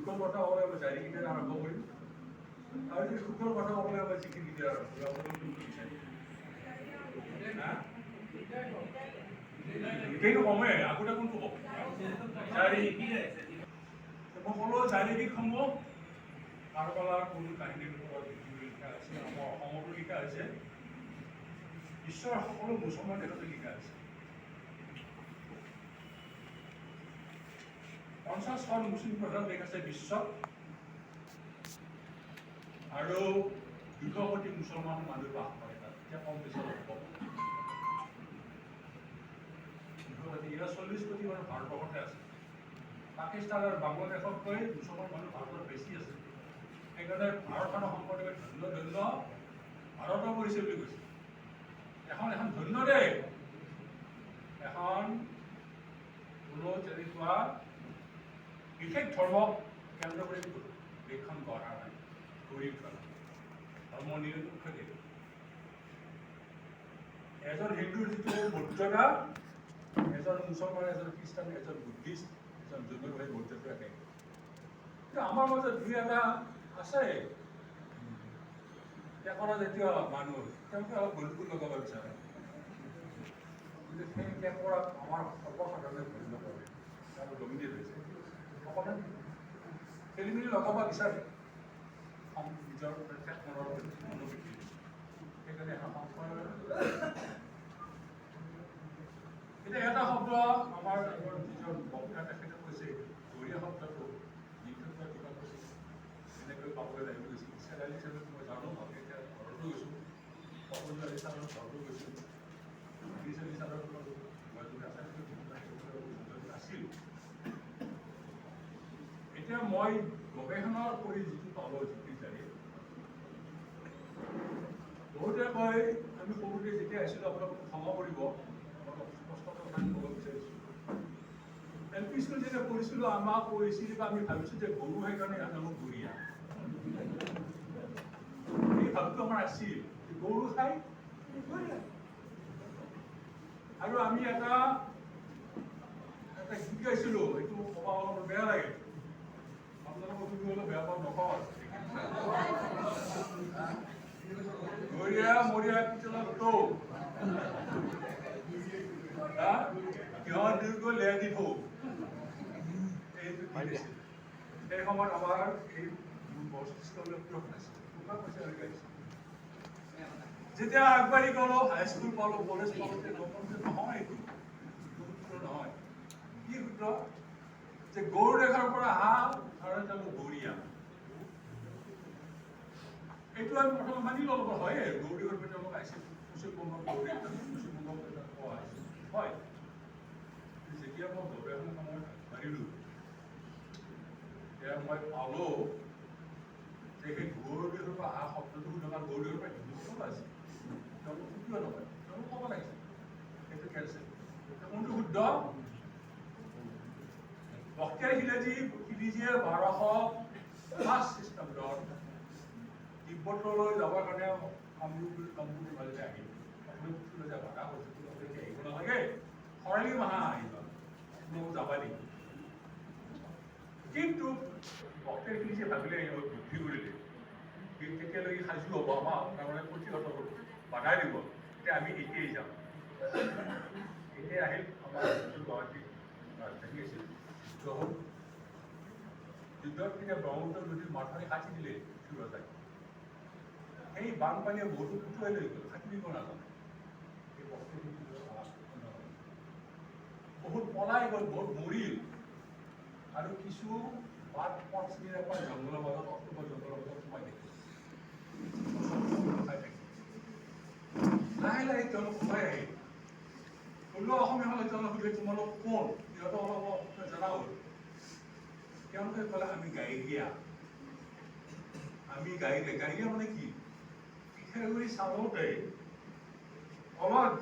দুখৰ কথা ক'লে মই জাৰিকেইটাৰ আৰম্ভ কৰিম, আৰু যদি সুখৰ কথা ক'বলৈ মই জিকিৰকেইটা আৰম্ভ কৰিম। আপোনালোকে কোনটো বিচাৰে? হা? দুইটাইতো কমেই, আগতে কোনটো ক'ম? জাৰি। মই ক'লো, জাৰিগীতসমূহ কাৰবালাৰ কোন কাহিনীৰ ওপৰত ভিত্তি কৰি লিখা হৈছে। আমাৰ অসমতো লিখা হৈছে, বিশ্বৰ সকলো মুছলমান দেশতে লিখা হৈছে। 50খন মুছলিম প্ৰধান দেশ আছে বিশ্বত আৰু 200 কোটি মুছলমান মানুহ বাস কৰে তাত। এতিয়া কম বেছি অলপ হ'ব, 200 কোটি। ইয়াৰ 40 কোটি মানুহ ভাৰতবৰ্ষতে আছে। পাকিস্তান আৰু বাংলাদেশতকৈ মুছলমান মানুহ ভাৰতত বেছি আছে। সেইকাৰণে ভাৰতখনৰ শংকৰদেৱে ধন্য ধন্য ভাৰতো কৰিছে বুলি কৈছে। এখন এখন ধন্য দেশ, এখন কোনো তেনেকুৱা বিশেষ ধৰ্মক কেন্দ্ৰ কৰি দেশখন গঢ়া নাই, গঢ়ি উঠা নাই। ধৰ্ম নিৰপেক্ষ দেশ। এজন হিন্দুৰ যিটো মৰ্যাদা, এজন মুছলমান, এজন খ্ৰীষ্টান, এজন বুদ্ধিষ্ট, এজন জৈনৰ সেই মৰ্যাদাটো একে। কিন্তু আমাৰ মাজত দুই এটা আছে কেঁকোৰা জাতীয় মানুহ, তেওঁলোকে অলপ গণ্ডগোল লগাব বিচাৰে। কিন্তু সেই কেঁকোৰাক আমাৰ সৰ্বসাধাৰণে ভয় নকৰে, তেওঁলোক ডমিনেট হৈছে। অকণমান খেলি মেলি লগাব বিচাৰে নিজৰ ঠেক মনৰ মনোবৃত্তি। সেইকাৰণে এখন সংশয়ৰ। এতিয়া এটা শব্দ আমাৰ আগৰ যিজন বক্তা, তেখেতে কৈছে, গৰীয়া শব্দটো যিটো কিবা কৈছে, এনেকৈ পাবলৈ লাগি গৈছিল। চেৰালি চালত মই জানো ভালকৈ, এতিয়া ঘৰতো গৈছোঁ, পকুল আলি ছাৰৰ ঘৰতো গৈছোঁ, ইদ্ৰিছ আলি ছাৰৰ লগত যোগাযোগ আছে, যোগাযোগ আছিল। এতিয়া মই গৱেষণা কৰি যিটো পালোঁ, যিটো জানি বহুতে কয়, আমি সৰুতে যেতিয়া আহিছিলোঁ, আপোনালোক ক্ষমা কৰিব, অলপ স্পষ্ট কথা ক'ব বিচাৰিছোঁ। এল পি স্কুল যেতিয়া পঢ়িছিলোঁ, আমাক কৈছিল বা আমি ভাবিছোঁ যে গৰু, সেইকাৰণে ইয়াত নাম গৰীয়া। এই ভাৱটো আমাৰ আছিল যে গৰু খাই গৰীয়া। আৰু আমি এটা এটা গীত গাইছিলোঁ, এইটো ক'ব অলপ বেয়া লাগে, আপোনালোকক শুনি অলপ বেয়া পাওঁ, নকওঁ আৰু। গৰীয়া মৰীয়া পিতলৰ টৌ, হা, সিহঁত দুয়োগো লেদি থৌ, এইটো গীত আছিল। সেই সময়ত আমাৰ এই বস্তুবিলাক নাছিল, টকা পইচা লৈ গাইছিল। যেতিয়া আগবাঢ়ি গ'লো, হাইস্কুল পালো, কলেজ পালো, তেতিয়া গম পালো যে নহয়, এইটো সূত্ৰ নহয়। কি সূত্ৰ? যে গৰু দেশৰ পৰা আহা কাৰণে তেওঁলোক গৰীয়া। এইটো আমি প্ৰথমে মানি ল'ব, হয়, গৰু দেশৰ পৰা তেওঁলোক আহিছিল, পশ্চিমবংগৰ গৌৰী, পশ্চিমবংগৰ পৰা আহিছিল, হয়। কিন্তু যেতিয়া মই গৱেষণা সময়ত আগবাঢ়িলোঁ, তেতিয়া মই পালো যে সেই গৰু দেশৰ পৰা অহা শব্দটো শুদ্ধ। কাৰণ গৰু দেশৰ পৰা হিন্দুসকলো আছিল, তেওঁলোক শুদ্ধ নহয়, তেওঁলোক ক'ব লাগিছিল সেইটো কেঞ্চেল। কোনটো শুদ্ধ? বখতিয়াৰ খিলজীয়ে 1205 খ্ৰীষ্টাব্দত তিব্বতলৈ যাবৰ কাৰণে কামৰূপ কামৰূপৰ মাজতে আহিল। অসমীয়া যায় বাধা কৰিছে, তোমালোকে এতিয়া আহিব নালাগে, খৰালি মাহা আহিবা, তোমালোক যাবা দিম। কিন্তু বখতিয়াৰ খিলজীয়ে ভাবিলে, বুদ্ধি কৰিলে, তেতিয়ালৈকে সাজু হ'ব, আমাক তাৰমানে প্ৰতিহত কৰিব, বাধা দিব, এতিয়া আমি এতিয়াই যাম। এতিয়া আহিল, আমাৰ যিটো গুৱাহাটী ৰাজধানী আছিল, যুদ্ধ হ'ল। যুদ্ধত তেতিয়া ব্ৰহ্মপুত্ৰ নদীৰ মাথাউৰি কাটি দিলে ৰজাই। সেই বানপানীয়ে বহুতো উটুৱাই লৈ গ'ল, সাঁতুৰিব নাজানে। সেই বস্তুখিনি বহুত পলাই গ'ল, বহুত মৰিল আৰু কিছু বাট পথ চিনি নাপাই জংঘলৰ মাজত, অক্টোবৰ জংঘলৰ মাজত সোমাই থাকিল, খাই থাকিল। লাহে লাহে তেওঁলোক ওলাই আহিল। থলুৱা অসমীয়াসকলে তেওঁলোক সুধিলে, তোমালোক কোন? সিহঁতক অলপ অসমীয়া জনা হ'ল। তেওঁলোকে ক'লে, আমি গাইৰীয়া, আমি গাইৰীয়া। গাইৰীয়া মানে কি? পিঠাগুড়ি চাউলতে অলপ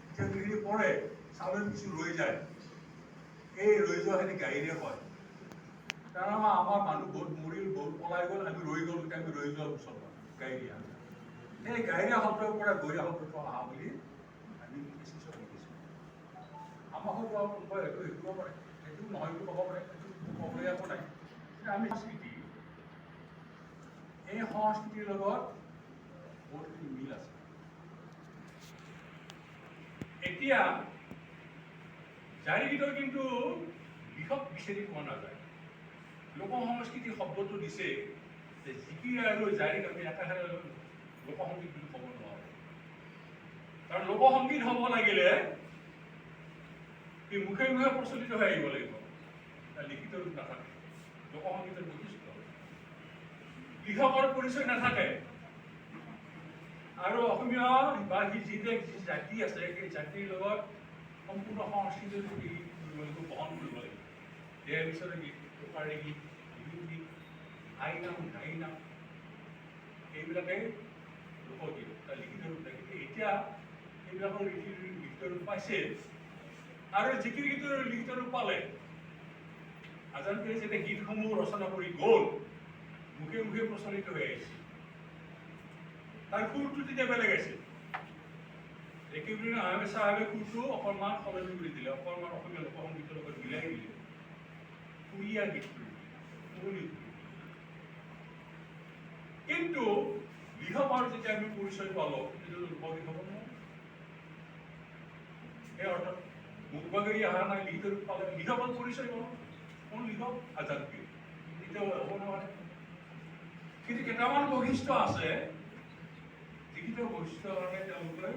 পিঠাগুড়িখিনি পৰে, চাউলত কিছু ৰৈ যায়, এই ৰৈ যোৱাখিনি গাইৰীয়া কয়। কাৰণ আমাৰ মানুহ বহুত মৰিল, বহুত পলাই গ'ল, আমি ৰৈ গ'ল, গতিকে আমি ৰৈ যোৱা মুছলমান, গাইৰীয়া। সেই গাইৰীয়া শব্দৰ পৰা গৰীয়া শব্দটো অহা বুলি আমি থিচিছত লিখিছোঁ। আমাৰ হয়তো আৰু কোনোবাই হয়তো শিকিব পাৰে, সেইটো নহয় বুলি ক'ব পাৰে, সেইটো ক'বলৈ একো নাই। আমি সংস্কৃতি, এই সংস্কৃতিৰ লগত বহুতখিনি মিল আছে। এতিয়া জাৰি গীতৰ কিন্তু লিখক বিচাৰি পোৱা নাযায়। লোক সংস্কৃতি শব্দটো দিছে যে জিকিৰ আৰু জাৰিক আমি একেষাৰে লোকসংগীত বুলি ক'ব নোৱাৰোঁ। কাৰণ লোকসংগীত হ'ব লাগিলে সি মুখে মুখে প্ৰচলিত হৈ আহিব লাগিব, তাৰ লিখিত ৰূপ নাথাকে। লোকসংগীতৰ বৈশিষ্ট্য লিখকৰ পৰিচয় নাথাকে। আৰু অসমীয়া বা সি যি যি জাতি আছে, সেই জাতিৰ লগত সম্পূৰ্ণ সংস্কৃতিৰ প্ৰতি কৰিব লাগিব, বহন কৰিব লাগিব। দেহ বিচাৰে গীত, টোকাৰী গীত, বিহু গীত, আইনাম, গাইনাম, এইবিলাকে লোকগীত, তাৰ লিখিত ৰূপ থাকে। এতিয়া এইবিলাকৰ লিখিত ৰূপ পাইছে আৰু জিকিৰ গীতৰ লিখিত ৰূপ পালে। আজান পীৰে যেতিয়া গীতসমূহ ৰচনা কৰি গ'ল, মুখে মুখে প্ৰচলিত হৈ আহিছে। তাৰ সুৰটো তেতিয়া বেলেগ আছিল। ৰেকিবুদ্দিন আহমেদ চাহাবে সুৰটো অকণমান সলনি কৰি দিলে, অকণমান অসমীয়া লোকসংগীতৰ লগত মিলাই দিলে, সুৰীয়া গীত কৰি দিলে, পুৰণি কৰি দিলে। কিন্তু লিখকৰ যেতিয়া আমি পৰিচয় পালোঁ, সেইটো লোকগীত হ'ব নোৱাৰে। সেই অৰ্থত মুখ বাগৰি অহা নাই, লিখিত ৰূপ পালে, লিখকৰ পৰিচয় পালোঁ। কোন লিখক? আজান পীৰ। কেতিয়াও হ'ব নোৱাৰে। কিন্তু কেইটামান বৈশিষ্ট্য আছে, লিখিত বৈশিষ্ট্যৰ কাৰণে তেওঁলোকে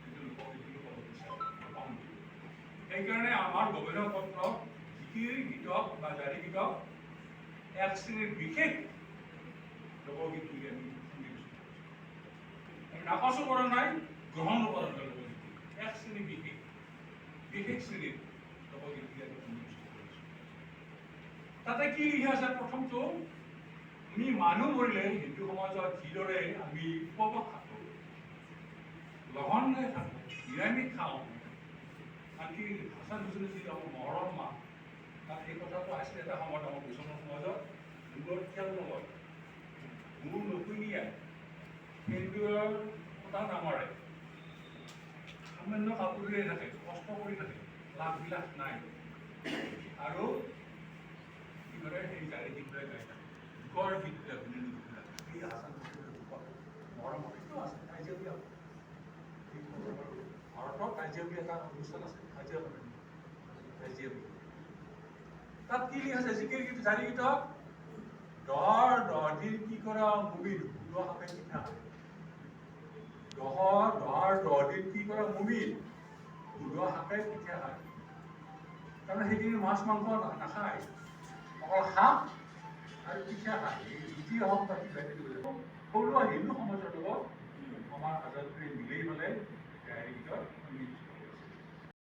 এইটো লোকগীত বুলি ক'ব বিচাৰে, লোকসংগীত। সেইকাৰণে আমাৰ গৱেষণা পত্ৰত জিকিৰ গীতক বা জাৰি গীতক এক শ্ৰেণীৰ বিশেষ লোকগীত বুলি আমি সন্নিৱিষ্ট কৰিছোঁ। আমি নাকচো কৰা নাই, গ্ৰহণো কৰা নাই। লোকগীত এক শ্ৰেণী বিশেষ বিশেষ শ্ৰেণীৰ লোকগীত বুলি আমি সন্নিৱিষ্ট কৰিছোঁ। তাতে কি লিখা আছে? প্ৰথমটো, আমি মানুহ মৰিলে হিন্দু সমাজত যিদৰে আমি উপবাস থাকোঁ, লঘোণে থাকোঁ, নিৰামিষ খাওঁ, আনকি হাছান হুছেইনে যি আমাৰ মহৰম মাহ, তাত এই কথাটো আছিল। এটা সময়ত আমাৰ মুছলমান সমাজত মূৰত তেল নলয়, মূৰ নুসুমিয়াই, সেন্দুৰৰ ফোঁটা নামাৰে, সামান্য কাপোৰেৰে থাকে, কষ্ট কৰি থাকে, লাখ বিলাস নাই। আৰু কি কৰে? সেই জাৰি গীতবিলাক গাই থাকে, দুখৰ গীতবিলাক, বিননি গীতবিলাক। এই হাছান হুছেইনৰ দুখত মহৰমত এইটো আছে। কাজিয়া বুলি ভাৰতত কাজিয়া বুলি এটা অনুষ্ঠান আছে, কাজিয়া কৰে, কাজিয়া বুলি। তাত কি লিখা আছে জিকিৰ গীত, জাৰি গীতত? দহৰ 10 দিন কি কৰা মুমিন, হুদুৱা সাপে পিঠা খায়। দহৰ 10 দিন কি কৰা মুমিন, হুদুৱা শাকে পিঠা খায়। তাৰমানে সেইদিন মাছ মাংস নাখায়, অকল শাক আৰু পিঠা খায়, এই ৰুটি হওক বা কিবা কিবি। থলুৱা হিন্দু সমাজৰ লগত আমাৰ আজান পীৰে মিলাই পেলাই জাৰি গীতত সন্নিৱিষ্ট